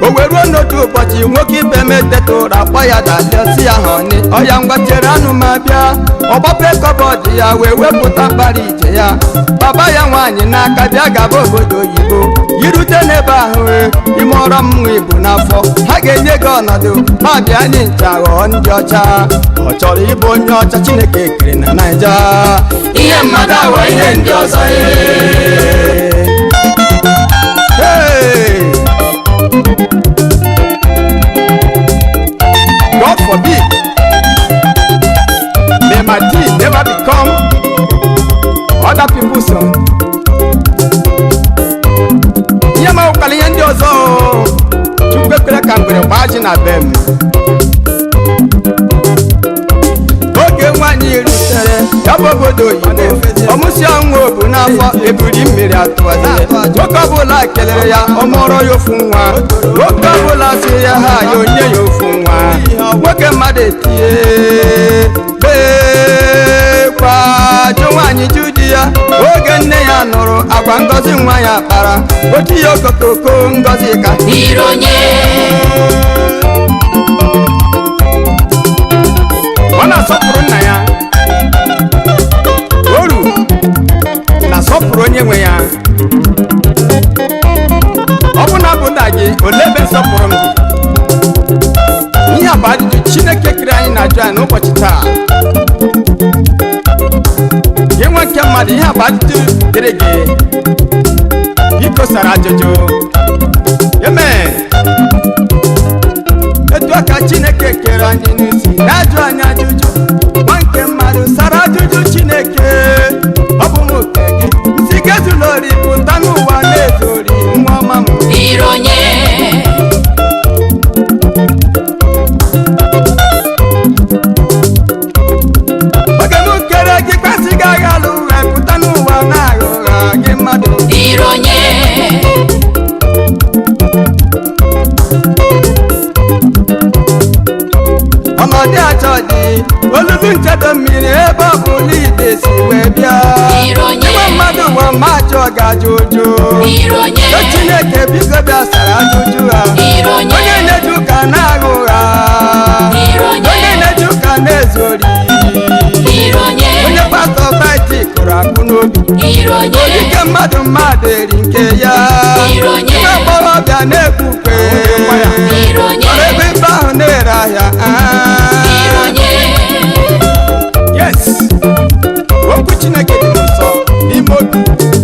O wee ruo n'otu ụbọchị, nwoke ibe m eteta ụra, kpọ ya dalia, si ya honey, ọya ngwachere anụ ma bịa. Ọgbape cupboard ya wee wepụta mkpara ije ya, baba ya nwaanyị n'aka, bịa gaba obodo oyibo. Irute n'ebe ahụ, ime ọrọ m nwa ibu n'afọ, ha ga-enye gị ọnọdụ ma bịa anyị ncha ghọọ ndị ọcha. Ọ chọrọ ịbụ onye ọcha Chineke kere na Naija. Ihe mmadụ aghọ ihe ndị ọzọ. Hey! God forbid. May my tea never become other people's own. Ihe ma ụkwara ihe ndị ọzọ o. Chukwu ekwere ka ngwere gbaa ji na be m. Oge nwaanyị rutere ya bụ obodo oyibo, ọmụsị ọnwụ obu n'afọ, eburi mmiri atụwazie. Nwoke ọbụla kelere ya, ọ mụọrọ ya ofu nwa. Nwoke ọbụla si ya ha ya onye ya ofu nwa. Nwoke mmadụ etie bekwa jụ nwaanyị, jụ di ya. Oge nne ya nụrụ agwa ngozi nwa ya kpara, oti ya okokoko ngozi ka Ironye. Ọ na-asọpụrụ nna ya, oru na-asọpụrụ onye nwe ya. Ọ bụ na abụ nna gị, olee ebe nsọpụrụ m dị? Ihe a bụ ajụjụ Chineke kere anyị na-ajụ anyị n'ụbọchị taa. Gị nwa nke mmadụ, ihe a bụ ajụjụ dịrị gị. Biko sara ajụjụ. Amen. Etu aka Chineke kere anyị n'isi na-ajụ anyị ajụjụ. Nwa nke mmadụ, sara ajụjụ Chineke. Ọ bụ m oke gị nsị gezula ori, pụta n'ụwa na-ezu ori, nwa ọma m. Ironye. Oge m kere gị kwesị gị agha alụ ụgha, pụta n'ụwa na-agha ụgha, gị mmadụ. Ironye. Ọnọdụ achọ dị olulu nchedo mmiri, ebe ọ bụla ide si wee bịa. Ironye. Ịgwa mmadụ nwa ma achọ ga-ajụ ụjụ. Ironye. Chineke biko bịa sara ajụjụ ha. Ironye. Onye na-eji ụka na-agha ụgha. Ironye. Onye na-eji ụka na-ezu ori. Ironye. Onye pastọ baiti kụrụ akụ n'obi. Ironye. Ike mmadụ, mmadụ eri nke ya. Ironye. Ndị agbọghọbịa na-ekwukwe.